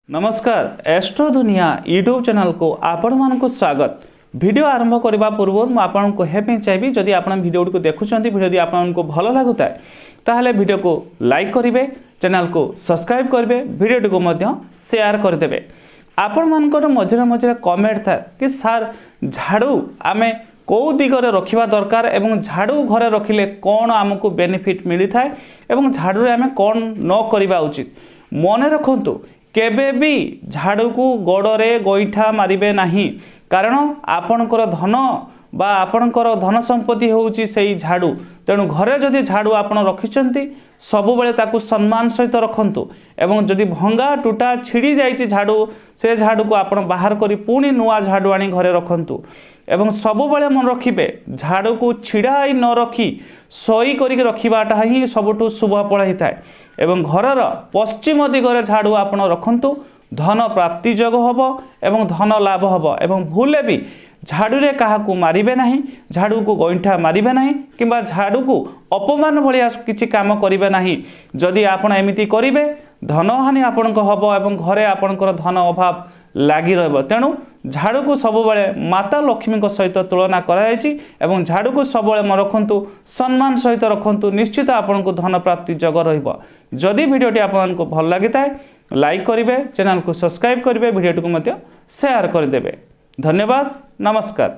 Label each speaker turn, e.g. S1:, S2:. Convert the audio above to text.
S1: ନମସ୍କାର, ଏଷ୍ଟ୍ରୋ ଦୁନିଆ ୟୁଟ୍ୟୁବ୍ ଚ୍ୟାନେଲକୁ ଆପଣମାନଙ୍କୁ ସ୍ୱାଗତ। ଭିଡ଼ିଓ ଆରମ୍ଭ କରିବା ପୂର୍ବରୁ ମୁଁ ଆପଣଙ୍କୁ କହିବା ପାଇଁ ଚାହିଁବି, ଯଦି ଆପଣ ଭିଡ଼ିଓଟିକୁ ଦେଖୁଛନ୍ତି, ଭିଡ଼ିଓ ଯଦି ଆପଣଙ୍କୁ ଭଲ ଲାଗୁଥାଏ, ତାହେଲେ ଭିଡ଼ିଓକୁ ଲାଇକ୍ କରିବେ, ଚ୍ୟାନେଲକୁ ସବସ୍କ୍ରାଇବ୍ କରିବେ, ଭିଡ଼ିଓଟିକୁ ମଧ୍ୟ ସେୟାର କରିଦେବେ। ଆପଣମାନଙ୍କର ମଝିରେ ମଝିରେ କମେଣ୍ଟ ଥାଏ କି ସାର୍, ଝାଡ଼ୁ ଆମେ କେଉଁ ଦିଗରେ ରଖିବା ଦରକାର ଏବଂ ଝାଡ଼ୁ ଘରେ ରଖିଲେ କ'ଣ ଆମକୁ ବେନିଫିଟ୍ ମିଳିଥାଏ ଏବଂ ଝାଡ଼ୁରେ ଆମେ କ'ଣ ନ କରିବା ଉଚିତ। ମନେ ରଖନ୍ତୁ, କେବେ ବି ଝାଡ଼ୁକୁ ଗୋଡ଼ରେ ଗୋଇଠା ମାରିବେ ନାହିଁ, କାରଣ ଆପଣଙ୍କର ଧନ ବା ଆପଣଙ୍କର ଧନ ସମ୍ପତ୍ତି ହେଉଛି ସେଇ ଝାଡ଼ୁ। ତେଣୁ ଘରେ ଯଦି ଝାଡ଼ୁ ଆପଣ ରଖିଛନ୍ତି, ସବୁବେଳେ ତାକୁ ସମ୍ମାନ ସହିତ ରଖନ୍ତୁ ଏବଂ ଯଦି ଭଙ୍ଗା ଟୁଟା ଛିଡ଼ି ଯାଇଛି ଝାଡ଼ୁ, ସେ ଝାଡ଼ୁକୁ ଆପଣ ବାହାର କରି ପୁଣି ନୂଆ ଝାଡ଼ୁ ଆଣି ଘରେ ରଖନ୍ତୁ। ଏବଂ ସବୁବେଳେ ମନେ ରଖିବେ, ଝାଡ଼ୁକୁ ଛିଡ଼ା ହେଇ ନ ରଖି ଶୋଇ କରିକି ରଖିବାଟା ହିଁ ସବୁଠୁ ଶୁଭ ଫଳ ହେଇଥାଏ। ଏବଂ ଘରର ପଶ୍ଚିମ ଦିଗରେ ଝାଡ଼ୁ ଆପଣ ରଖନ୍ତୁ, ଧନ ପ୍ରାପ୍ତି ଯୋଗ ହେବ ଏବଂ ଧନ ଲାଭ ହେବ। ଏବଂ ଭୁଲରେ ବି ଝାଡ଼ୁରେ କାହାକୁ ମାରିବେ ନାହିଁ, ଝାଡ଼ୁକୁ ଗଇଁଠା ମାରିବେ ନାହିଁ କିମ୍ବା ଝାଡ଼ୁକୁ ଅପମାନ ଭଳିଆ କିଛି କାମ କରିବେ ନାହିଁ। ଯଦି ଆପଣ ଏମିତି କରିବେ, ଧନହାନି ଆପଣଙ୍କ ହେବ ଏବଂ ଘରେ ଆପଣଙ୍କର ଧନ ଅଭାବ ଲାଗି ରହିବ। ତେଣୁ ଝାଡ଼ୁକୁ ସବୁବେଳେ ମାତା ଲକ୍ଷ୍ମୀଙ୍କ ସହିତ ତୁଳନା କରାଯାଇଛି ଏବଂ ଝାଡ଼ୁକୁ ସବୁବେଳେ ମନେ ରଖନ୍ତୁ, ସମ୍ମାନ ସହିତ ରଖନ୍ତୁ, ନିଶ୍ଚିତ ଆପଣଙ୍କୁ ଧନ ପ୍ରାପ୍ତି ଯୋଗ ରହିବ। ଯଦି ଭିଡ଼ିଓଟି ଆପଣଙ୍କୁ ଭଲ ଲାଗିଥାଏ, ଲାଇକ୍ କରିବେ, ଚ୍ୟାନେଲକୁ ସବସ୍କ୍ରାଇବ୍ କରିବେ, ଭିଡ଼ିଓଟିକୁ ମଧ୍ୟ ସେୟାର କରିଦେବେ। ଧନ୍ୟବାଦ, ନମସ୍କାର।